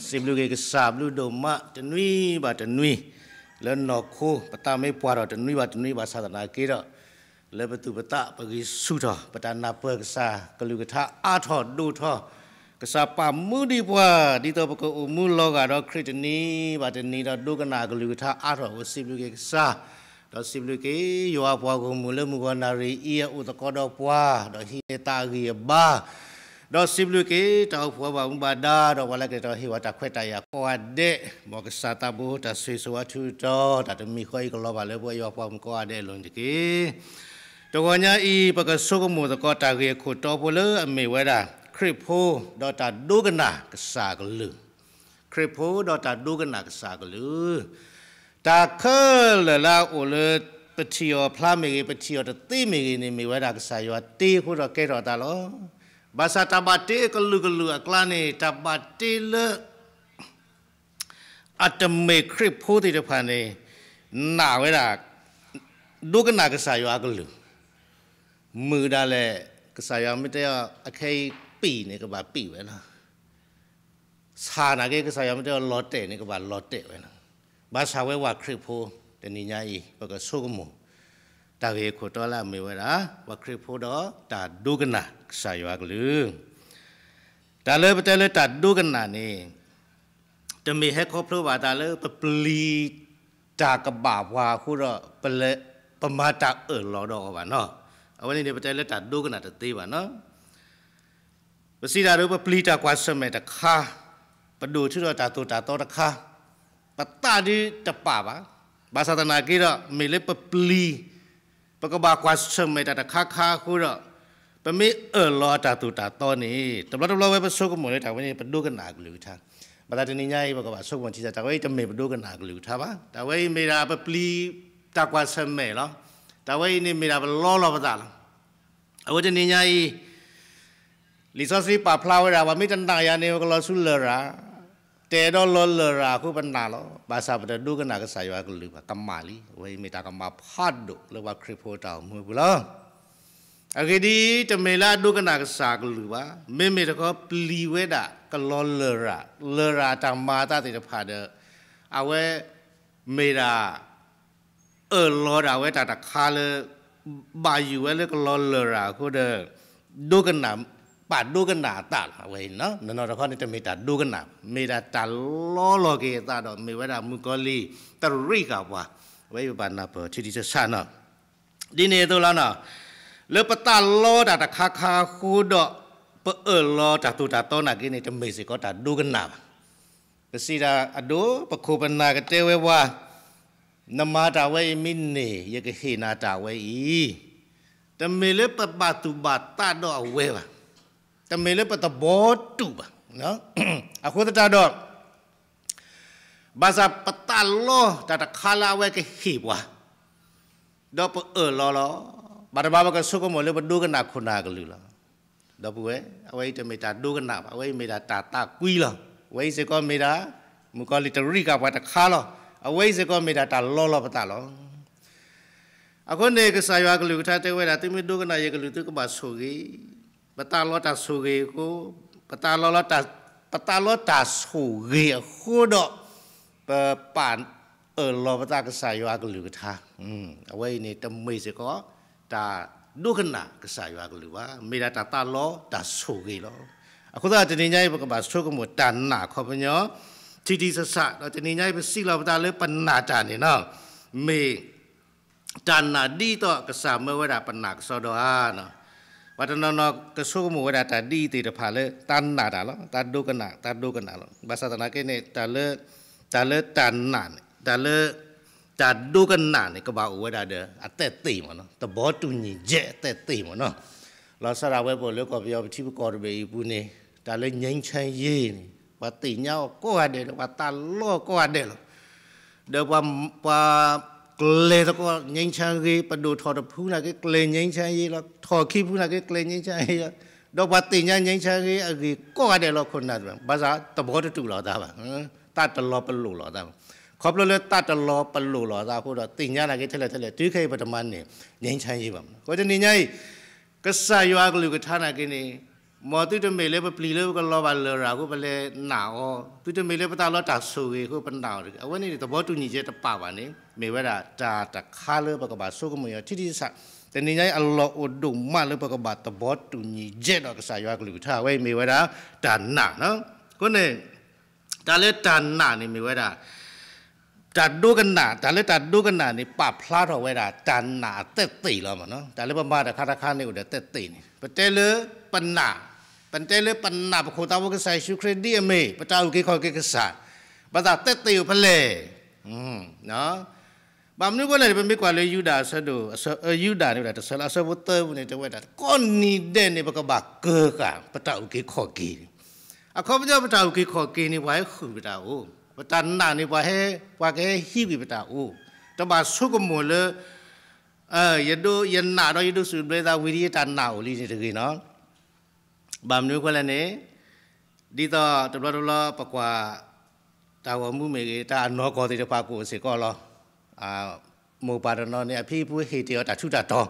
စံးဘျုးက့ၤကစၢ်ဘျုးဒိၣ်မးတနွံဘၣ်တနွံ, လၢနီၢ်ခိ ပသးမ့ၢ်ပှၢ်ထီၣ်တနွံဘၣ်တနွံ ဘၣ်ဆၣ်သနာ်က့ဒီး လၢပသူၣ်ပသးပဂံၢ်ဆူၣ်ထီၣ် ပတၢ်နၢ်ပၢၢ်ကစၢ်ကလုၢ်ကထါအါထီၣ်ဒိၣ်ထီၣ်, ကစၢ်ပာ်မူဒံးပှၤ ဒ်သိးပကအိၣ်မူလီၤဂာ်ဒီးခရံာ်တနံၤဘၣ်တနံၤဒီး ဒိကနၣ်ကလုၢ်ကထါအါထီၣ် ပစံးဘျုးက့ၤကစၢ် ဒီးစံးဘျုးက့ၤ ယွၤပှၤဂီၢ်မုၢ်လၢမုၣ်ကီၤနၣ်ရံၣ်အံၤအအိၣ်သကိးဒီးပှၤ ဒီးဟံးန့ၢ်သးအဂံၢ်အဘါ, ဒီးစံးဘျုးက့ၤတၢ်အိၣ်ဖှိၣ်အဘၣ်မူဘၣ်ဒါ ဒီးပှၤလၢကတဲာ်ကတီၤဟ့ၣ်ဝဲတၢ်ခွဲးတၢ်ယာ်ကိးဂၤဒဲး, မ်ကစၢ်သးဘိတၢ်ဆိၣ်ဂ့ၤဆိၣ်ဝါထုကဖၣ် တၢ်တမံၤဃီအံၤကလီၤဘၣ်လၢပဝဲယွၤပှၤဂီၢ်မုၢ်ကိးဂၤဒဲးအလိၤန့ၣ်တက့ၢ်. တဂီၤညါအံၤ ပကဆိကမိၣ်သကိးတၢ်ဂ့ၢ်အခိၣ်တီဖိလၢအမ့ၢ်ဝဲဒၣ် ခရံာ်ဖိဒီးတၢ်ဒိကနၣ်ကစၢ်ကလုၢ် ခရံာ်ဖိဒီးတၢ်ဒိကနၣ်ကစၢ်ကလုၢ်, တၢ်ခဲလၢာ်လၢအအိၣ်လၢ ပထံၣ်အီၤဖျါမ့ၢ်ဂ့ၤ ပထံၣ်အီၤတသ့မ့ၢ်ဂ့ၤန့ၣ် မ့ၢ်ဝဲဒၣ်ကစၢ်ယွၤတ့အဃိဒီးကဲထီၣ်အသးလီၤ. ဘၣ်ဆၣ်တၢ်ဘၣ်တ့အကလုာ်ကလုာ်အကျါန့ၣ် တၢ်ဘၣ်တ့လၢ အတမ့ၢ်ခရံာ်ဖိသ့ၣ်တဖၣ်န့ၣ် နာ်ဝဲဒၣ် ဒိကနၣ်ကစၢ်ယွၤအကလုၢ်, မုာ်ဒၣ်လဲာ် ကစၢ်ယွၤမ့ၢ်တဲအီၤ အခဲအံၤပံာ်န့ၣ် ကဘၣ်ပံာ်ဝဲလီၤ. ဆၣ်နာ်က့ ကစၢ်ယွၤမ့ၢ်တဲအီၤလီၤတဲာ်န့ၣ် ကဘၣ်လီၤတဲာ်ဝဲလီၤ. ဘၣ်ဆၣ်ဝဲပှၤခရံာ်ဖိ တနံၤညါအံၤ ပကဆိကမိၣ် တၢ်ဂ့ၢ်အခိၣ်တီလၢအမ့ၢ်ဝဲဒၣ် ပှၤခရံာ်ဖိဒီးတၢ်ဒိကနၣ်ကစၢ်ယွၤအကလုၢ်, တၢ်လၢပတဲလၢတၢ်ဒိကနၣ်န့ၣ် တမ့ၢ်ဟဲခီဖျိဘၣ်တၢ်လၢပပျံၤတၢ်ကဘၣ်ပှၤအဃိဒီး ပလဲၤ ပမၤတၢ်အၢၣ်လီၤဒီးအီၤဘၣ်နီၤ. အဝဲန့ၣ်န့ၣ် ပတဲလၢတၢ်ဒိကနၣ်တသ့ဘၣ်နီၤ. ပစံးတၢ်ဒီး ပပျံၤတၢ်ကွၢ်ဆၢၣ်မဲာ်တခါ, ပဒိၣ်ထုးထီၣ်တၢ်သိၣ်တၢ်သီတခါ, ပသးဒုးတပာ်ဘၣ်. ဘၣ်ဆၣ်သနာ်က့ဒီး မ့ၢ်လၢပပျံၤ ပကဘၣ်ကွၢ်ဆၢၣ်မဲာ်တၢ်တခါခါအဃိဒီး ပမ့ၢ်အၢၣ်လီၤအတၢ်သိၣ်တၢ်သီန့ၣ် တဘျီတဘျီဝဲပဆိကမိၣ်လၢတၢ်ဝဲန့ၣ် ပဒိကနၣ်အကလုၢ်ကထါ, ဘၣ်ဆၣ်တနံၤညါအံၤ ပကဘၣ်ဆိကမိၣ်ထံဆၢ တၢ်ဝဲအံၤတမ့ၢ်ပဒိကနၣ်အကလုၢ်ကထါဘၣ်. တၢ်ဝဲအံၤမ့ၢ်ဒၣ်ပပျံၤတၢ်ကွၢ်ဆၢၣ်မဲာ်လီၤ. တၢ်ဝဲအံၤန့ၣ်မ့ၢ်ဒၣ်ပလီလီၤပသးလီၤ. အဝဲတနံၤညါအံၤ လံာ်စီဆှံပာ်ဖျါဝဲဒၣ် ပှၤမ့ၢ်တနာ်ယၤန့ၣ် ပကလီၤဆူလရာ်, တအဲၣ်ဒိးလီၤလရာ်အဃိပနာ်လီၤ. ဘၣ်ဆၣ်ပတဒိကနၣ်ကစၢ်ယွၤအကလုၢ်ဘၣ် ကမၣ်လံ. အဝဲအံၤမ့ၢ်တၢ်ကမၣ်ဖးဒိၣ်လၢပှၤခရံာ်ဖိတၢ်အိၣ်မူအပူၤလီၤ. အဂ့ၢ်ဒ်အံၤ, တမ့ၢ်လၢအဒိကနၣ်ကစၢ်အကလုၢ်ဘၣ်, မ့မ့ၢ်တခီပျံၤဝဲဒၣ်ကလီၤလရာ်, လရာ်အတၢ်မၤအသးသ့ၣ်တဖၣ်ဒီး အဝဲမ့ၢ်ဒၣ် အၢၣ်လီၤဒၣ်ဝဲတၢ်တခါလၢ ဘၣ်ယိၣ်ဝဲလၢကလီၤလရာ်အဃိဒီး ဒိကနၣ်, ပာ်ဒိကနၣ်အသးလီၤ. အဝဲအံၤ နီၢ်နီၢ်တခီန့ၣ် တမ့ၢ်တၢ်ဒိကနၣ်, မ့ၢ်ဒၣ်တၢ်လီလီၤက့ၤအသးဒီး မ့ၢ်ဝဲဒၣ်မုၣ်ကီၤလံၢ်တရံးဃာ်ပှၤ, အဝဲအံၤပဘၣ်နၢ်ပၢၢ်ထံထံဆးဆးနီၤ. ဒ်န့ၣ်အသိးလီၤနီၤ, လၢပသးလီတၢ်တခါခါအဃိဒီး ပအၢၣ်လီၤတၢ်သိၣ်တၢ်သီနာ်က့န့ၣ် တမ့ၢ်စ့ၢ်ကီးတၢ်ဒိကနၣ်ဘၣ်. ပစံးတၢ်အဒိ ပခိၣ်ပနၢ်ကတဲဝဲပှၤ, နမၤတၢ်ဝဲအံၤမ့ၢ်န့ၢ် ယကဟ့ၣ်နၤတၢ်ဝဲအံၤ, တမ့ၢ်လၢပဘၣ်သူၣ်ဘၣ်သးဒီးအဝဲဘၣ်, တမ့ၢ်လၢပသဘီတူၢ်ဘၣ်. အဃိသတးဒီး ဘၣ်ဆၣ်ပသးလီတၢ်တခါလၢအဝဲကဟ့ၣ်ပှၤ, ဒီးပအၢၣ်လီၤလီၤ. ဘၣ်တဘၣ်ပကဆိကမိၣ်လၢပဒိကနၣ်ခိၣ်နၢ်အကလုၢ်လီၤ. ဒီပုၢ်ဝဲၢ်, အဝဲအံၤတမ့ၢ်တၢ်ဒိကနၣ်ဘၣ်, အဝဲအံၤမ့ၢ်ဒၣ်တၢ်သးကွံလီၤ. အဝဲအံၤစ့ၢ်ကီးမ့ၢ်ဒၣ် မုၣ်ကီၤလံၢ်တရံးဃာ်ပှၤတခါလီၤ. အဝဲအံၤစ့ၢ်ကီးမ့ၢ်ဒၣ်တၢ်လီလီၤပသးလီၤ. အဃိန့ၣ် ကစၢ်ယွၤကလုၢ်ကထါတဲဝဲဒၣ် သုမ့ၢ်ဒိကနၣ်ယကလုၢ် သုကဘၣ်ဆိၣ်ဂ့ၤ, ပသးလီတၢ်ဆိၣ်ဂ့ၤအဃိ, ပသးလီ, ပသးလီတၢ်ဆိၣ်ဂ့ၤအဃိဒီး ပပာ်အၢၣ်လီၤပသးကစၢ်ယွၤကလုၢ်ကထါ, အဝဲအံၤန့ၣ် တမ့ၢ်စ့ၢ်ကီး တၢ်ဒိကနၣ်ကစၢ်ယွၤကလုၢ်ဘၣ်, မ့ၢ်ဒၣ်တၢ်သးလီတၢ်ဆိၣ်ဂ့ၤလီၤ. အဃိသတးတနံၤညါအံၤ ပကဘၣ်ဆိကမိၣ်တၢ်နာ်ခီပညီ ထံထံဆးဆး, ဒီးတနံၤညါအံၤ ပစံးလီၤပသးလၢပနာ်တၢ်န့ၣ်နီၤ, မ့ၢ် တၢ်နာ်ဒ်သိးကစၢ်မၢဝဲဒၣ်ပနာ်ကစီဒီဧါ. ပှၤတနီၤနီၤကဆိကမိၣ်ဝဲဒၣ်တၢ်ဒ်အံၤသ့ၣ်တဖၣ်လၢ တၢ်နာ်တၢ်လီၤ, တၢ်ဒိကနၣ်, တၢ်ဒိကနၣ်လီၤ. ဘၣ်ဆၣ်သနာ်က့န့ၣ် တၢ်လၢ, တၢ်လၢတၢ်နာ်န့ၣ်, တၢ်လၢ တၢ်ဒိကနၣ်န့ၣ် ကဘၣ်အိၣ်ဝဲဒၣ်ဒီး အသက်သေမ့ၢ်နီၤ, သဘောတူညီချက် အသက်သေမ့ၢ်နီၤ. လီၤဆီဒၣ်ဝဲပအိၣ်လၢကီၢ်ပယီၤပထံပကီၢ်တဘ့ၣ်အံၤအပူၤန့ၣ် တၢ်လၢ ငြိမ်းချမ်းရေး န့ၣ် ပှၤသ့ၣ်ညါအီၤကိးဂၤဒဲးဒီး ပှၤသးလီကိးဂၤဒဲးလီၤ. ဒီးပှၤ, ပှၤကျဲၤသကိး ငြိမ်းချမ်းရေး ပဒိၣ်ထီၣ်တဖုနာ်က့ ကျဲၤ ငြိမ်းချမ်းရေး လီၤ, ထီၣ်ခံဖုနာ်က့ ကျဲၤ ငြိမ်းချမ်းရေး လီၤ. ဒီးပှၤသ့ၣ်ညါ ငြိမ်းချမ်းရေး အဂ့ၢ်ကိးဂၤဒဲးလီၤ ခိၣ်နၢ်တဖၣ်, ဘၣ်ဆၣ်သဘောတတူၢ်လိာ်အသးဘၣ်, သးတလီၤပလိာ်လိာ်အသးဘၣ်. ခီဖျိလၢသးတလီၤပလိာ်လိာ်အသးအဃိဒီး သ့ၣ်ညါနာ်က့ထဲလဲၣ်ထဲလဲၣ် တုၤခဲအံၤပတမၤန့ၢ် ငြိမ်းချမ်းရေး ဘၣ်မ့ၢ်နီၤ. အဃိတနံၤညါအံၤ ကစၢ်ယွၤအကလုၢ်ကထါနာ်က့န့ၣ် မ်သုတမ့ၢ်လၢပပျံၤလၢပကလီၤဘၣ်လရာ်အဃိ ပလဲၤနာ်အီၤ, သုတမ့ၢ်လၢပတၢ်လီၤတၢ်ဆိၣ်ဂ့ၤအဃိ ပနာ်အီၤတဂ့ၤ. အဝဲန့ၣ် သဘောတူညီချက် တပာ်ဘၣ်န့ၣ် မ့ၢ်ဝဲဒၣ် တၢ်တခါလၢပကဘၣ်ဆိကမိၣ်အီၤ ထံထံဆးဆး. တနံၤညါအံၤ အလီၢ်အိၣ်ဒိၣ်မးလၢပကဘၣ် သဘောတူညီချက် ဒီးကစၢ်ယွၤကလုၢ်ကထါ အဝဲအံၤမ့ၢ်ဝဲဒၣ် တၢ်နာ်လီၤ. အဃိန့ၣ် တၢ်လၢတၢ်နာ်န့ၣ်မ့ၢ်ဝဲဒၣ် တၢ်ဒိကနၣ်, တၢ်လၢတၢ်ဒိကနၣ်န့ၣ် ပာ်ဖျါထီၣ်ဝဲဒၣ် တၢ်နာ်အသက်သေလီၤ. တၢ်လၢပမၤတခါတခါန့ၣ်အိၣ်ဒီး သက်သေန့ၣ် ပတဲလၢပနာ်, ပတဲလၢပနာ်ပခိၣ်သးဖိကစၢ်ယ့ၣ်ၡူးခရံာ်ဒ်အမ့ၢ်, ပတၢ်အုၣ်က့ၤခီၣ်က့ၤကစၢ်, ဘၣ်ဆၣ်သက်သေအိၣ်ဖဲလဲၣ်. ဘၣ်မနုၤအဃိလဲၣ်န့ၣ် ပမ့ၢ်ကွၢ်လၢယူဒၤအဆၢဒိၣ်, ယူဒၤန့ၣ်ဝဲဒၣ် တဆၢလၢအဆၢဖိသၢပူၤန့ၣ် တဲဝဲဒၣ် ကိးနံၤဒဲးန့ၣ် ပကဘၣ်ကၢၤဃာ် ပတၢ်အုၣ်က့ၤခီၣ်က့ၤ အခီပညီ ပတၢ်အုၣ်က့ၤခီၣ်က့ၤန့ၣ် ပှၤဟဲဃုာ်ပတၢ်အိၣ်, ပတၢ်နာ်န့ၣ် ပှၤဟဲ, ပှၤကဟဲဟံးကွံာ်ပတၢ်အိၣ်, တဘၣ်ဆိကမိၣ်လၢ ယဒိ, ယနာ်ဒီးယဒိးစူၣ်ဘျဲသးဝံၤဒီး ယတၢ်နာ်အိၣ်လံန့ၣ်တဂ့ၤနီၤ. ဘၣ်မနုၤအဃိလဲၣ်န့ၣ်, ဒ်သိးတဘျီတဘျီပကွၢ် တၢ်ဂီၤမူမ့ၢ်ဂ့ၤ တၢ်အနီၢ်ကီၢ်သ့ၣ်တဖၣ်ကအိၣ်စ့ၢ်ကီးလီၤ. မိၢ်ပၢ်တနီၤန့ၣ် အဖံအဖုဟ့ၣ်တ့ၢ်အီၤတၢ်ထူးတၢ်တီၤ,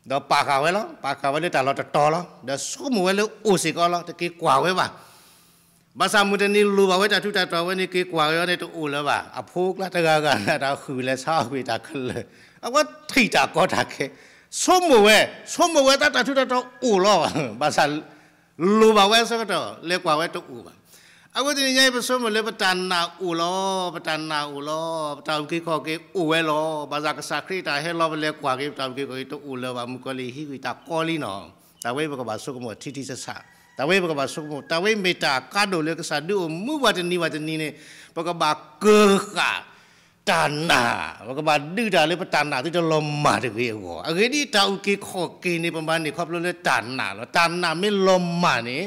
ဒီးပာ်ဃာ်ဝဲလီၤ. ပာ်ဃာ်ဝဲလၢတၢ်လီၢ်တတီၤလီၤ. ဒီးဆိကမိၣ်ဝဲလၢအိၣ်စ့ၢ်ကီးလီၤ. တက့ၤကွၢ်ဝဲဘၣ်. ဘၣ်ဆၣ်မုၢ်တနံၤလိၣ်ဘၣ်ဝဲတၢ်ထူးတၢ်တီၤဝဲန့ၣ် က့ၤကွၢ်ဝဲအီၤန့ၣ် တအိၣ်လၢၤဘၣ်. အဖိအကျါတဂၤဂၤန့ၣ် တၢ်ဃုာ်လဲၤဆါကွံာ်တၢ်ခဲလၢာ်, အဝဲထံၣ်တၢ်ကီတၢ်ခဲ, ဆိကမိၣ်ဝဲ, ဆိကမိၣ်ဝဲတၢ်ထူးတၢ်တီၤအိၣ်လီၤ. ဘၣ်ဆၣ် လိၣ်ဘၣ်ဝဲအဆၢကတီၢ် လဲၤကွၢ်ဝဲတအိၣ်ဘၣ်. အဃိတနံၤညါအံၤ ပဆိကမိၣ်လၢပတၢ်နာ်အိၣ်လီၤ, ပတၢ်နာ်အိၣ်လီၤ, ပတၢ်အုၣ်က့ၤခီၣ်က့ၤအိၣ်ဝဲလီၤ. ဘၣ်ဆၣ်ကစၢ်ခရံာ်တၢ်ဟဲလီၤ ပလဲၤကွၢ်က့ၤ ပတၢ်အုၣ်က့ၤခီၣ်က့ၤတအိၣ်လၢၤဘၣ်. မုၣ်ကီၤလံၢ်ဟံးကွံာ်တၢ်ကီလံနီၤ. တၢ်ဝဲပကဘၣ်ဆိကမိၣ်ထံထံဆးဆး, တၢ်ဝဲပကဘၣ်ဆိကမိၣ်, တၢ်ဝဲမ့ၢ်တၢ်ကါဒိၣ်လၢကစၢ်ဒုးအိၣ်မူပှၤတနံၤဘၣ်တနံၤန့ၣ်, ပကဘၣ်ကၢၤဃာ် တၢ်နာ်, ပကဘၣ်ဒုးတၢ်လၢပတၢ်နာ်သုတလီၤမၢ်တဂ့ၤအဂီၢ်. အဂ့ၢ်ဒ်အံၤ တၢ်အုၣ်က့ၤခီၣ်က့ၤန့ၣ် ပမၤန့ၢ်ခီဖျိလၢတၢ်နာ်လီၤ. တၢ်နာ်မ့ၢ်လီၤမၢ်န့ၣ်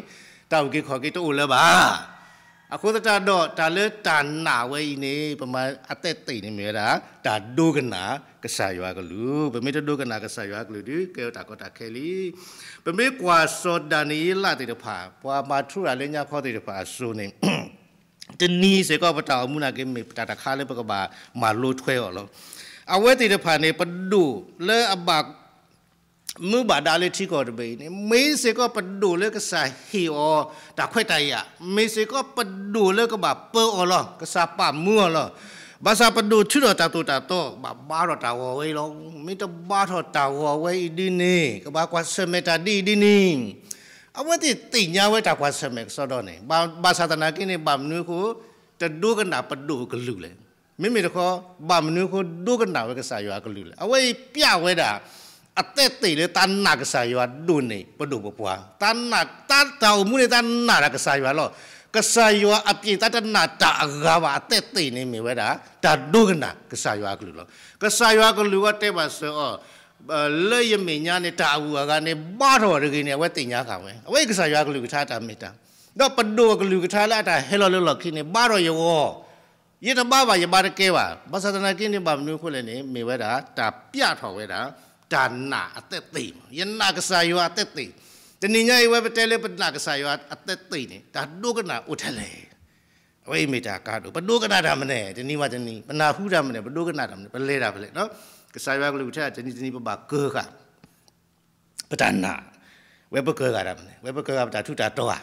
တၢ်အုၣ်က့ၤခီၣ်က့ၤတအိၣ်လၢၤဘၣ်. အဃိသတးဒီး တၢ်လၢတၢ်နာ်ဝဲအံၤန့ၣ် ပမၤအသက်သေန့ၣ်မ့ၢ်ဝဲဒၣ် တၢ်ဒိကနၣ်ကစၢ်ယွၤအကလုၢ်. ပမ့ၢ်တဒိကနၣ်ကစၢ်ယွၤအကလုၢ်ဒီး ကဲထီၣ်တၢ်ကီတၢ်ခဲလံ. ပမ့ၢ်ကွၢ်စီၤဒၤနံးယ့လးသ့ၣ်တဖၣ်, ပှၤမၤထူရၤလၢညါခီသ့ၣ်တဖၣ်အစိၤန့ၣ် တနံၤစ့ၢ်ကီးပတၢ်အိၣ်မူနာ်က့ မ့ၢ်ပတၢ်တခါလၢပကဘၣ်မၤလိထွဲအီၤလီၤ. အဝဲသ့ၣ်တဖၣ်န့ၣ် ပဒိၣ်လၢအဘၣ်မူဘၣ်ဒါလၢထံကီၢ်တဘ့ၣ်အံၤန့ၣ် မ့ၢ်စ့ၢ်ကီးပဒိၣ်လၢကစၢ်ဟ့ၣ်အီၤတၢ်ခွဲးတၢ်ယာ်, မ့ၢ်စ့ၢ်ကီးပဒိၣ်လၢကဘၣ်ပၢအီၤလီၤ, ကစၢ်ပာ်မူအီၤလီၤ. ဘၣ်ဆၣ်ပဒိၣ်ထုးထီၣ်တၢ်သိၣ်တၢ်သီ ဘၣ်ဘါထီၣ်တၢ်ဂီၤဝဲအံၤလီၤ. မ့ၢ်တဘါထီၣ်တၢ်ဂီၤဝဲအံၤဒ်န့ၣ် ကဘၣ်ကွၢ်ဆၢၣ်မဲာ်တၢ်ဒ်အံၤဒ်န့ၣ် အဝဲသ့ၣ်သ့ၣ်ညါဝဲတၢ်ကွၢ်ဆၢၣ်မဲာ်ကစီဒီန့ၣ်, ဘၣ်ဆၣ်သနာ်က့န့ၣ် ဘၣ်မနုၤအဃိ တဒိကနၣ်ပဒိၣ်အကလုၢ်လဲၣ်. မ့မ့ၢ်တခီ ဘၣ်မနုၤအဃိဒိကနၣ်ဝဲကစၢ်ယွၤအကလုၢ်လဲၣ်. အဝဲအံၤပျဲဝဲဒၣ် အသက်သေလၢတၢ်နာ်ကစၢ်ယွၤဒိၣ်န့ၢ်ပဒိၣ်ပပှၢ်, တၢ်နာ်တၢ်အိၣ်မူန့ၣ် တၢ်နာ်တၢ်ကစၢ်ယွၤလီၤ. ကစၢ်ယွၤအပျဲၢ်တၢ်တနာ်တၢ်အဂၤဘၣ် အသက်သေန့ၣ်မ့ၢ်ဝဲဒၣ် တၢ်ဒိကနၣ်ကစၢ်ယွၤအကလုၢ်လီၤ. ကစၢ်ယွၤအကလုၢ်အဂီၢ်တဲဘၣ်စၢၤအီၤ လၢယမဲာ်ညါန့ၣ် တၢ်အဂုၤအဂၤန့ၣ် ဘါထီၣ်တဂ့ၤန့ၣ် အဝဲသ့ၣ်ညါဃာ်ဝဲ, အဝဲအံၤကစၢ်ယွၤအကလုၢ်ကထါတၢ်မ့ၢ်တၢ်, ဒီးပဒိၣ်အကလုၢ်ကထါလၢအတၢ်ဟဲလီၤလၢလီၢ်ခံန့ၣ် ဘါထီၣ်ယဂီၢ်, ယတဘါဘၣ် ယဘါတကဲဘၣ်. ဘၣ်ဆၣ်သနာ်က့န့ၣ် ဘၣ်မနုၤအဃိလဲၣ်န့ၣ် မ့ၢ်ဝဲဒၣ် တၢ်ပျဲထီၣ်ဝဲဒၣ် တၢ်နာ်အသက်သေ, ယနာ်ကစၢ်ယွၤအသက်သေ. တနံၤညါအံၤ ဝဲပတဲလၢပနာ်ကစၢ်ယွၤအသက်သေန့ၣ် တၢ်ဒိကနၣ်အိၣ်ထဲလဲၣ်. အဝဲအံၤမ့ၢ်တၢ်ကါဒိၣ်, ပဒိကနၣ်တၢ်မနုၤလဲၣ်, တနံၤဘၣ်တနံၤ ပနၢ်ဟူတၢ်မနုၤလဲၣ်, ပလဲၤတၢ်ဖဲလဲၣ်. ကစၢ်ယွၤကလုၢ်ကထါ တနံၤတနံၤပဘၣ်ကၢၤဃာ် ပတၢ်နာ်, ဝဲပကၢၤဃာ်တၢ်မနုၤလဲၣ်, ဝဲပကၢၤဃာ်ပတၢ်ထူးတၢ်တီၤဧါ,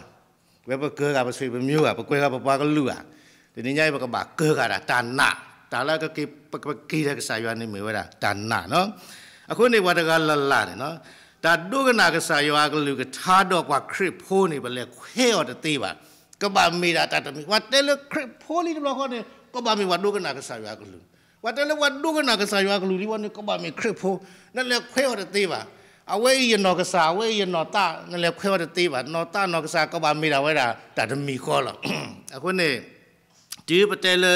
ဝဲပကၢၤဃာ်ပဆွေပမျိုးဧါ, ပကွဲးဃာ်ပပှၤကလုာ်ဧါ. တနံၤညါအံၤ ပကဘၣ်ကၢၤဃာ်ဒၣ်တၢ်နာ်, တၢ်လၢကက့ၤပက့ၤဒီးကစၢ်ယွၤန့ၣ်မ့ၢ်ဝဲဒၣ်တၢ်နာ်လီၤ. အဃိန့ၣ် ပှၤတဂၤလၢ်လၢ်န့ၣ် တၢ်ဒိကနၣ်ကစၢ်ယွၤအကလုၢ်ကထါဒီးပှၤခရံာ်ဖိန့ၣ် ပလဲၤခွဲးအီၤတသ့ဘၣ်. ကဘၣ်မ့ၢ်ဒၣ်တၢ်တမံၤ, ပှၤတဲလၢခရံာ်ဖိလံတဘျီဃီန့ၣ် ကဘၣ်မ့ၢ်ပှၤဒိကနၣ်ကစၢ်ယွၤအကလုၢ်, ပှၤတဲလၢပှၤဒိကနၣ်ကစၢ်ယွၤအကလုၢ်လံဝဲန့ၣ် ကဘၣ်မ့ၢ်ခရံာ်ဖိ, နလဲၤခွဲးအီၤတသ့ဘၣ်. အဝဲအံၤယနီၢ်ကစၢ်, အဝဲအံၤယနီၢ်သး, နလဲၤခွဲးအီၤတသ့ဘၣ်. နီၢ်သးနီၢ်ကစၢ် ကဘၣ်မ့ၢ်ဒၣ်ဝဲဒၣ်တၢ်တမံၤဃီလီၤ. အဃိန့ၣ် တုၤပတဲလၢ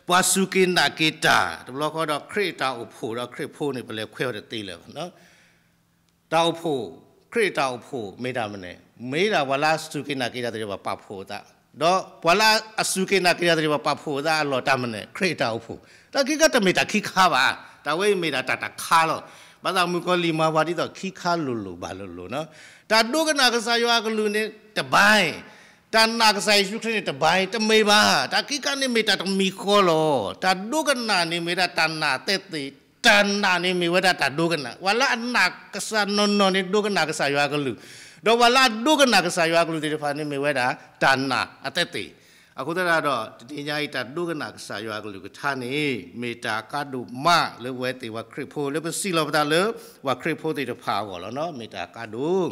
ပှၤစူၢ်က့ၤနာ်က့ၤတၢ် တဘျီဃီဒီး ခရံာ်အတၢ်အိၣ်ဖှိၣ်ဒီးခရံာ်ဖိန့ၣ် ပလဲၤခွဲးအီၤတသ့လၢၤဘၣ်. တၢ်အိၣ်ဖှိၣ်, ခရံာ်အတၢ်အိၣ်ဖှိၣ်မ့ၢ်တၢ်မနုၤလဲၣ်, မ့ၢ်ဒၣ်ပှၤလၢအစူၢ်က့ၤနာ်က့ၤတၢ်သ့ၣ်တဖၣ်ပာ်ဖှိၣ်အသး, ဒီးပှၤလၢအစူၢ်က့ၤနာ်က့ၤတၢ်သ့ၣ်တဖၣ်ပာ်ဖှိၣ်အသးအလီၢ်တၢ်မနုၤလဲၣ်, ခရံာ်အတၢ်အိၣ်ဖှိၣ်. တၢ်ခံခါတမ့ၢ်တၢ်ခံခါဘၣ်, တၢ်ဝဲအံၤမ့ၢ်ဒၣ်တၢ်တခါလီၤ. ဘၣ်ဆၣ်မုၣ်ကီၤလံၢ်မၤပှၤဒ်သိးခံခါလိၤလိၤဘၣ်လိၤလိၤလီၤ. တၢ်ဒိကနၣ်ကစၢ်ယွၤအကလုၢ်န့ၣ်တဘၣ်, တၢ်နာ်ကစၢ်ယ့ၣ်ၡူးခရံာ်န့ၣ်တဘၣ်, တမ့ၢ်ဘၣ်. တၢ်ခံခါန့ၣ်မ့ၢ်တၢ်တမံၤဃီလီၤ. တၢ်ဒိကနၣ်န့ၣ်မ့ၢ်ဝဲဒၣ်တၢ်နာ်အသ့, တၢ်နာ်န့ၣ်မ့ၢ်ဝဲဒၣ်တၢ်ဒိကနၣ်. ပှၤလၢအနာ်ကစၢ်နီၢ်နီၢ်န့ၣ် ဒိကနၣ်ကစၢ်ယွၤအကလုၢ်, ဒီးပှၤလၢအဒိကနၣ်ကစၢ်ယွၤအကလုၢ်သ့ၣ်တဖၣ်န့ၣ် မ့ၢ်ဝဲဒၣ်တၢ်နာ်အသက်သေ. အဃိသတးဒီး တနံၤညါအံၤ တၢ်ဒိကနၣ်ကစၢ်ယွၤအကလုၢ်ကထါန့ၣ် မ့ၢ်တၢ်ကါဒိၣ်မးလၢပဝဲသ့ၣ်ပှၤခရံာ်ဖိ လၢပစံးလီၤပသးလၢ ပှၤခရံာ်ဖိသ့ၣ်တဖၣ်အဂီၢ်လီၤ. မ့ၢ်တၢ်ကါဒိၣ်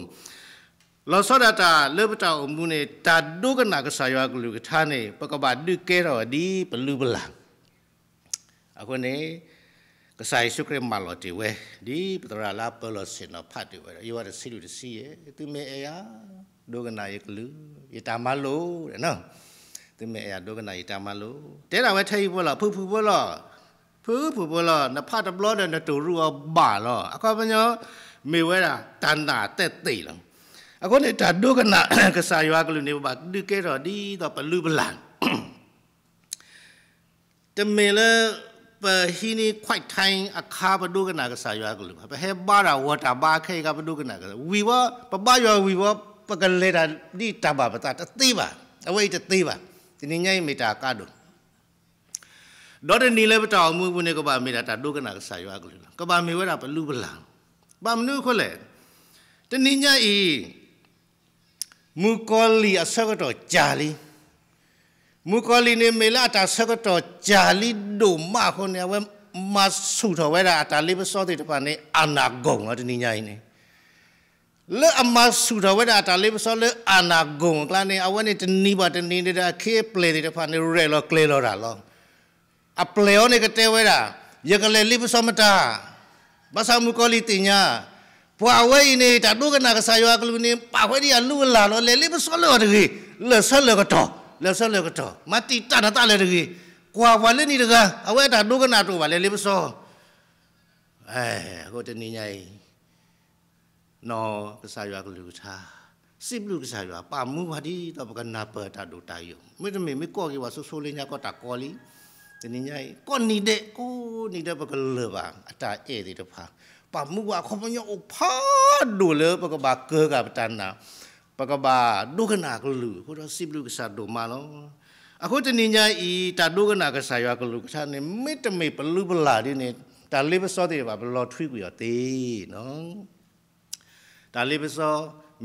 လီၤဆီဒၣ်တၢ်လၢပတၢ်အိၣ်မူန့ၣ် တၢ်ဒိကနၣ်ကစၢ်ယွၤအကလုၢ်ကထါန့ၣ် ပကဘၣ်ဒုးကဲထီၣ်ဒ်ပလုၢ်ပလၢ်. အဃိန့ၣ် ကစၢ်ယ့ၣ်ၡူးခရံာ်မၢလီၤတ့ၢ်ဝဲ ဒ်ပသရၣ်လၢအပၢလီၤဆ့ၣ်နီၤဖးတ့ၢ်ဝဲဒီး ယိၤဟၣ်တဆံလွံၢ်တဆံယဲၢ်, သုမ့ၢ်အဲၣ်ယၤ ဒိကနၣ်ယကလုၢ် ယတၢ်မၤလိာ်, သုမ့ၢ်အဲၣ်ယၤဒိကနၣ်ယတၢ်မၤလိာ်, တဲဒၣ်ဝဲထဲအံၤဖိလီၤ, ဖုဖုဖိလီၤ, ဖုဖုဖိလီၤ, နဖးတဘျီဒီးနတိၢ်ရူးအီၤဘၣ်လီၤ. အခီပညီ မ့ၢ်ဝဲဒၣ်တၢ်နာ်အသက်သေလီၤ. အဃိန့ၣ် တၢ်ဒိကနၣ်ကစၢ်ယွၤအကလုၢ်န့ၣ် ပဘၣ်ဒုးကဲထီၣ်ဒ်သိးပလုၢ်ပလၢ် တမ့ၢ်လၢ ပဟံးန့ၢ် quiet time အခါ ပဒိကနၣ်ကစၢ်ယွၤအကလုၢ်ဘၣ်. ပဟဲဘါတၢ်ဂီၤတၢ်ဘါခဲအံၤအခါ ပဒိကနၣ်ကစၢ်, ဝံၤဝဲ ပဘါယွၤဝံၤဝဲ ပကလဲၤတၢ်ဒ်တၢ်ဘၣ်ပသးတသ့ဘၣ်. အဝဲအံၤတသ့ဘၣ်. တနံၤညါအံၤမ့ၢ်တၢ်ကါဒိၣ် ဒီးတနံၤလၢပတၢ်အိၣ်မူအပူၤန့ၣ် ကဘၣ်မ့ၢ်ဒၣ်တၢ်ဒိကနၣ်ကစၢ်ယွၤအကလုၢ်လီၤ. ကဘၣ်မ့ၢ်ဝဲဒၣ်ပလုၢ်ပလၢ်လီၤ. ဘၣ်မနုၤအဃိလဲၣ်, တနံၤညါအံၤ မုၣ်ကီၤလံၢ်အဆၢကတီၢ်ကၢ်လံ. မုၣ်ကီၤလံၢ်န့ၣ် မ့ၢ်လၢအတၢ်ဆၢကတီၢ်ကၢ်လံဒိၣ်မးအဃိန့ၣ် အဝဲမၤဆူၣ်ထီၣ်ဝဲဒၣ်အတၢ်လ့ပစီသ့ၣ်တဖၣ်န့ၣ် အာဏာကုန်လီၤ တနံၤညါအံၤန့ၣ် လၢအမၤဆူၣ်ထီၣ်ဝဲဒၣ်အတၢ်လ့ပစီလၢ အာဏာကုန် အကျါန့ၣ် အဝဲန့ၣ်တနံၤဘၣ်တနံၤန့ၣ်ဒီး အခ့အပျဲၢ်သ့ၣ်တဖၣ်န့ၣ် ရဲၣ်လီၤကျဲၤလီၤတၢ်လီၤ. အပျဲၢ်အီၤန့ၣ်ကတဲဝဲဒၣ်, ယကလဲၤလ့ပစီမတၤ, ဘၣ်ဆၣ်မုၣ်ကီၤလံၢ်သ့ၣ်ညါ, ပှၤအဝဲအံၤန့ၣ် တၢ်ဒိကနၣ်ကစၢ်ယွၤအကလုၢ်န့ၣ် ပာ်ဝဲဒ်အလုၢ်အလၢ်လီၤ. လဲၤလ့ပစီလၢအီၤတဂ့ၤ, လၢာ်ဆၢလၢာ်ကတီၢ်, လၢာ်ဆၢလၢာ်ကတီၢ်, မၤတံာ်တာ်နသးလၢာ်တဂ့ၤ, ကွၢ်ပှၤလၢနံၤတဂၤ အဝဲအတၢ်ဒိကနၣ်တအိၣ်ဘၣ် လဲၤလ့ပစီ. အဃိတနံၤညါအံၤ နီၢ်ကစၢ်ယွၤကလုၢ်ကထါ, စံးဘျုးကစၢ်ယွၤ ပာ်မူပှၤဒ်သိးပကနၢ်ပၢၢ်တၢ်ဒိၣ်တၢ်ယိာ်, မ့တမ့ၢ် မ့ၢ်ကိးက့ၤပှၤဆိဆိလၢညါကီးတၢ်ကီလံ. တနံၤညါအံၤ ကိးနံၤဒဲး ကိးနံၤဒဲးပကလၢာ်ဘၣ်အတၢ်အဲၣ်သ့ၣ်တဖၣ်, ပာ်မူပှၤအခီပညီအိၣ်ဖးဒိၣ်လၢပကဘၣ်ကၢၤကၢ်ပတၢ်နာ်, ပကဘၣ်ဒိကနၣ်အကလုၢ်အဃိဒီး စံးဘျုးကစၢ်ဒိၣ်မးလီၤ. အဃိတနံၤညါအံၤ တၢ်ဒိကနၣ်ကစၢ်ယွၤကလုၢ်ကထါန့ၣ် မ့တမ့ၢ်ပလုၢ်ပလၢ်ဒ်န့ၣ် တၢ်လ့ပစီသ့ၣ်တဖၣ် ပလီၤထွံကွံာ်အီၤသ့ တၢ်လ့ပစီ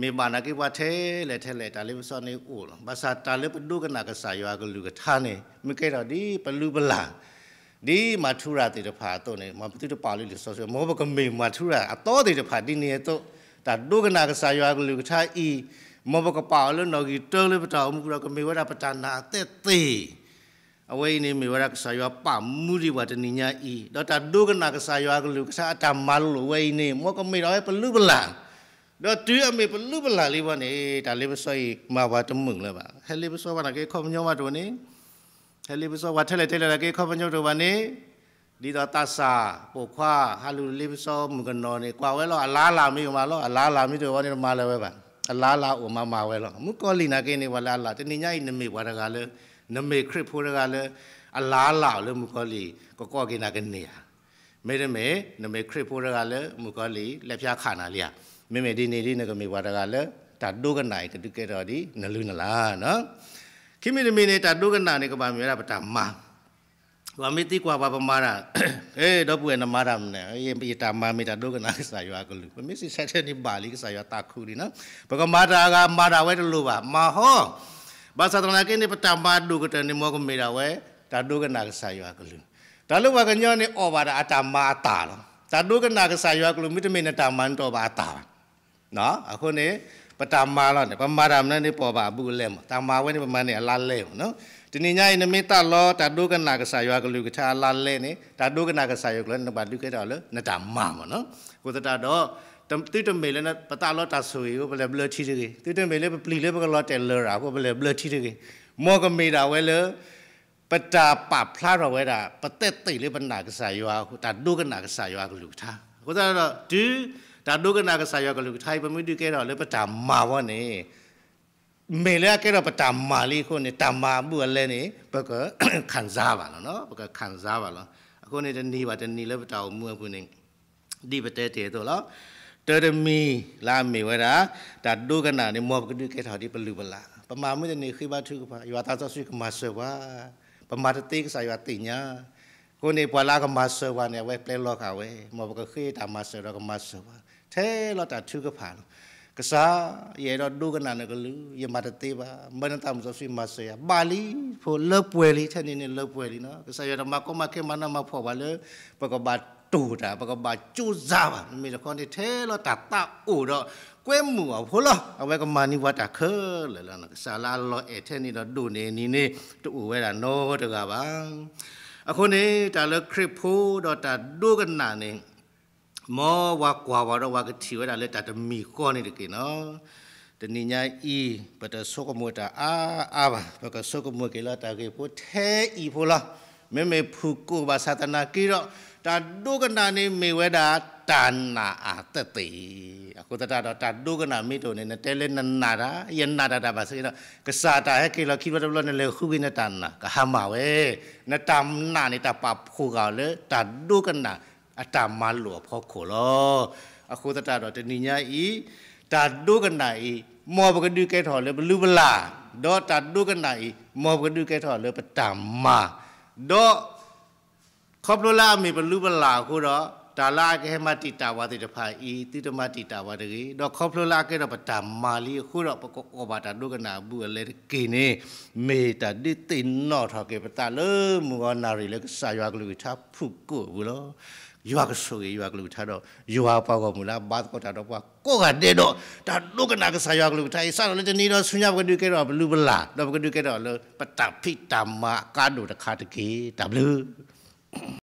မ့ၢ်ဘၣ်နာ်က့ပှၤထဲလဲၣ်ထဲလဲၣ် တၢ်လ့ပစီန့ၣ်အိၣ်လီၤ. ဘၣ်ဆၣ်တၢ်လၢပဒိကနၣ်ကစၢ်ယွၤကလုၢ်ကထါန့ၣ် မ့ၢ်ကဲထီၣ်ဒ်ပလုၢ်ပလၢ်, ဒ်မၤထူရၤသ့ၣ်တဖၣ်အသိးန့ၣ် မ်ပသုတပာ်အီၤလၢလံာ်စီဆှံ, မ်ပကမ့ၢ်မၤထူရၤအသီသ့ၣ်တဖၣ်ဒ်န့ၣ်အသိး, တၢ်ဒိကနၣ်ကစၢ်ယွၤကလုၢ်ကထါအံၤ, မ်ပကပာ်အီၤလၢနီၣ်ဂံၢ်တၢလၢပတၢ်အိၣ်မူပူၤဒီး ကမ့ၢ်ဝဲဒၣ်ပတၢ်နာ်အသက်သေ အဝဲအံၤန့ၣ်မ့ၢ်ဝဲဒၣ်ကစၢ်ယွၤပာ်မူဒံးပှၤတနံၤညါအံၤ, ဒီးတၢ်ဒိကနၣ်ကစၢ်ယွၤအကလုၢ်ကထါအတၢ်မၤလိာ်ဝဲအံၤန့ၣ် မ်ကမ့ၢ်ဒၣ်ဝဲပလုၢ်ပလၢ်, ဒီးတုၤအမ့ၢ်ပလုၢ်ပလၢ်လံဝဲန့ၣ် တၢ်လ့ပစီအံၤမၤပှၤတမုာ်လၢၤဘၣ်. ဟဲလ့ပစီပှၤနာ်က့ခီပညီမးတအိၣ်န့ၣ်, ဟဲလ့ပစီပှၤထဲလဲၣ်ထဲလဲၣ်နာ်က့ခီပညီတအိၣ်ဘၣ်န့ၣ်, ဒ်သိးသးစၢ် ပိာ်ခွါ ဟးလူၤလ့ပစီမုၣ်ကနီၤန့ၣ် ကွၢ်ဝဲလီၤ အလါလၢ်မ့ၢ်အိၣ်မးလီၤ, အလါလၢ်မ့ၢ်တအိၣ်ဝဲန့ၣ် တမၤလၢၤဝဲဘၣ်, အလါလၢ်အိၣ်မးမၤဝဲလီၤ. မုၣ်ကီၤလံၢ်နာ်က့န့ၣ် ပှၤလၢအလါ, တနံၤညါအံၤနမ့ၢ်ပှၤတဂၤလၢ နမ့ၢ်ခရံာ်ဖိတဂၤလၢ အလါလၢ်အိၣ်လၢမုၣ်ကီၤလံၢ် ကကိးက့ၤနၤကန့ၢ်ဧါ. မ့တမ့ၢ် နမ့ၢ်ခရံာ်ဖိတဂၤလၢ မုၣ်ကီၤလံၢ် လဲၤဖၠါခးနၤလံဧါ. မ့မ့ၢ်ဒ်န့ၣ်ဒ် နကမ့ၢ်ပှၤတဂၤလၢ တၢ်ဒိကနၣ်အံၤကဒုးကဲထီၣ်ဒ်နလုၢ်နလၢ်. ခံမံၤတမံၤန့ၣ် တၢ်ဒိကနၣ်န့ၣ် ကဘၣ်မ့ၢ်ဝဲဒၣ်ပတၢ်မၤ ပှၤမ့ၢ်သံကွၢ်ပှၤပမၤတၢ်, ဒီပုၢ်ဝဲၢ်နမၤတၢ်မနုၤ, ယတၢ်မၤမ့ၢ်တၢ်ဒိကနၣ်ကစၢ်ယွၤအကလုၢ်, ပမ့ၢ်စံးဆၢထဲန့ၣ်ဘၣ်လံ ကစၢ်ယွၤသးခုလံနီၤ. ပကမၤတၢ်အဂၤမၤတၢ်ဝဲတလိၣ်ဘၣ်, မၤဟီ, ဘၣ်ဆၣ်သနာ်က့န့ၣ် ပတၢ်မၤဒိၣ်ကတၢၢ်န့ၣ် မ်ကမ့ၢ်ဒၣ်ဝဲ တၢ်ဒိကနၣ်ကစၢ်ယွၤအကလုၢ်. တၢ်လၢပှၤကညီန့ၣ် အီၣ်ဘၣ်ဒၣ်အတၢ်မၤအသၣ်လီၤ. တၢ်ဒိကနၣ်ကစၢ်ယွၤအကလုၢ် မ့တမ့ၢ်နတၢ်မၤ နတအီၣ်ဘၣ်အသၣ်ဘၣ် အဃိန့ၣ် ပတၢ်မၤလီၤန့ၣ် ပမၤတၢ်မနုၤန့ၣ် ပအီၣ်ဘၣ်အဘူးအလဲမး, တၢ်မၤဝဲန့ၣ် ပမၤန့ၢ်အလါလဲမး. တနံၤညါအံၤ နမ့ၢ်သးလီတၢ်ဒိကနၣ်ကစၢ်ယွၤကလုၢ်ကထါအလါလဲန့ၣ် တၢ်ဒိကနၣ်ကစၢ်ယွၤကလုၢ်န့ၣ် နဘၣ်ဒုးကဲထီၣ်လၢနတၢ်မၤမးနီၤ. အဃိသတးဒီး သုတမ့ၢ်လၢပသးလီတၢ်ဆိၣ်ဂ့ၤအဃိ ပလဲၤဘျၢထံတဂ့ၤ, သုတမ့ၢ်လၢပပျံၤလၢပကလီၤတဲာ်လရာ်အဃိ ပလဲၤဘျၢထံတဂ့ၤ, မ်ကမ့ၢ်ဒၣ်ဝဲလၢ ပတၢ်ပာ်ဖျါထီၣ်ဝဲဒၣ် ပသက်သေလၢပနာ်ကစၢ်ယွၤအဃိ တၢ်ဒိကနၣ်ကစၢ်ယွၤအကလုၢ်ကထါ. အဃိသတးဒီး တုၤတၢ်ဒိကနၣ်ကစၢ်ယွၤကလုၢ်ကထါအံၤ ပမ့ၢ်ဒုးကဲထီၣ်လၢပတၢ်မၤဝဲန့ၣ် မ့ၢ်လၢအကဲထီၣ်ပတၢ်မၤလံအဃိန့ၣ် တၢ်မၤအဘူးအလဲန့ၣ် ပက ခံစား ဘၣ်လီၤ, ပက ခံစား ဘၣ်လီၤ. အဃိန့ၣ် တနံၤဘၣ်တနံၤလၢပတၢ်အိၣ်မူအပူၤန့ၣ် ဒ်ပတဲတ့ၢ်အသိးလီၤ. တၢတမံၤလၢအမ့ၢ်ဝဲဒၣ် တၢ်ဒိကနၣ်န့ၣ် မ်ပကဒုးကဲထီၣ်ဒ်ပလုၢ်ပလၢ်, ပမၤမုၢ်တနံၤဃ့ဘါထုကဖၣ် ယွၤသးစီဆှံကမၤစၢၤပှၤ, ပမၤတသ့ကစၢ်ယွၤသ့ၣ်ညါ. အဃိန့ၣ် ပှၤလၢအကမၤစၢၤပှၤန့ၣ် အဝဲပျဲလီၤဃာ်ဝဲ, မ်ပကဃ့တၢ်မၤစၢၤဒီးကမၤစၢၤပှၤ ထဲလီၤတၢ်ထုကဖၣ်လီၤ. ကစၢ်, ယအဲၣ်ဒိးဒိကနၣ်နကလုၢ်, ယမၤတသ့ဘၣ်, မၢနသးမုၢ်စီဆှံမၤစၢၤယၤ, ဘၣ်လံ, ဖိလၢပှဲၤလံ, ထဲန့ၣ်န့ၣ်လၢပှဲၤလံနီၤ. ကစၢ်ယွၤတမၤကီမၤခဲမၤနးမၤဖှီၣ်ပှၤလၢ ပကဘၣ်တိၢ်တၢ်, ပကဘၣ်ကၠိစၢ်ဘၣ်, မ့မ့ၢ်တခီန့ၣ် ထဲလီၤတၢ်သးအိၣ်ဒီး ကွဲမုာ်အီၤဖိလီၤ. အဝဲကမၤန့ၢ်ပှၤတၢ်ခဲလၢာ်လီၤ. ကစၢ်လၢအလီၤအဲၣ်ထဲန့ၣ်ဒီးဒိၣ်န့ၢ်အနံၤန့ၣ် တအိၣ်ဝဲဒၣ်နီတဂၤဘၣ်. အဃိန့ၣ် တၢ်လၢခရံာ်ဖိဒီးတၢ်ဒိကနၣ်န့ၣ် မ်ပှၤကွၢ်ပှၤဒီးပှၤကထံၣ်ဝဲဒၣ်လၢတၢ်တမံၤဃီန့ၣ်တက့ၢ်နီၤ. တနံၤညါအံၤ ပတဆိကမိၣ်တၢ်အါအါဘၣ်, ပကဆိကမိၣ်က့ၤလၢတၢ်ဂ့ၢ်ဖိထဲအံၤဖိလီၤ. မ့မ့ၢ်ဖုၣ်ကိာ်ဘၣ်ဆၣ်သနာ်က့ဒီး တၢ်ဒိကနၣ်န့ၣ်မ့ၢ်ဝဲဒၣ်တၢ်နာ်အသ့ၣ်သ့ၣ်. အဃိသတးဒီး တၢ်ဒိကနၣ်မ့ၢ်တအိၣ်န့ၣ် နတဲလၢနနာ်တၢ်, ယနာ်တၢ်တၢ်ဘၣ်ဆၣ်ဒီး ကစၢ်တၢ်ဟဲက့ၤလီၤခံဘျီတဘျီ နလဲၤဃုက့ၤနတၢ်နာ် ကဟါမၢ်ဝဲ. နတၢ်နာ်န့ၣ် တၢ်ပာ်ဖှိၣ်ဃာ်အီၤလၢတၢ်ဒိကနၣ် အတၢ်မၤလိာ်အဖီခိၣ်လီၤ. အဃိသတးဒီးတနံၤညါအံၤ တၢ်ဒိကနၣ်အံၤ မ်ပကဒုးကဲထီၣ်လၢပလုၢ်ပလၢ်, ဒီးတၢ်ဒိကနၣ်အံၤ မ်ပကဒုးကဲထီၣ်လၢပတၢ်မၤ, ဒီး ခီဖျိလၢအမ့ၢ်ပလုၢ်ပလၢ်အဃိဒီး တၢ်လၢအကဟဲမၤတံာ်တာ်ပှၤသ့ၣ်တဖၣ်အံၤ သုတမၤတံာ်တာ်ပှၤတဂ့ၤ, ဒီးခီဖျိလၢအကဲထီၣ်ပတၢ်မၤလံအဃိဒီး ပကအီၣ်ဘၣ်တၢ်ဒိကနၣ်အဘူးအလဲတက့ၢ်န့ၣ် မ့ၢ်တၢ်ဒုးသ့ၣ်နီၣ်ထီၣ်က့ၤပသးလၢမုၢ်ဂီၤနၣ်ရံၣ်လၢကစၢ်ယွၤကလုၢ်ကထါဖုၣ်ကိာ်အပူၤလီၤ. ယွၤကဆိၣ်ဂ့ၤယွၤကလုၢ်ကထါဒီး ယွၤပှၤဂီၢ်မုၢ်လၢအဘါသကိးတၢ်ဒီးပှၤကိးဂၤဒဲးဒီး တၢ်ဒိကနၣ်ကစၢ်ယွၤကလုၢ်ကထါအံၤ စးထီၣ်လၢတနံၤဒီးဆူညါ ပကဒုးကဲထီၣ်ပလုၢ်ပလၢ် ဒီးပကဒုးကဲထီၣ်လၢပတၢ်ဖံးတၢ်မၤအကါဒိၣ်တခါတက့ၢ်. တၢ်ဘျုး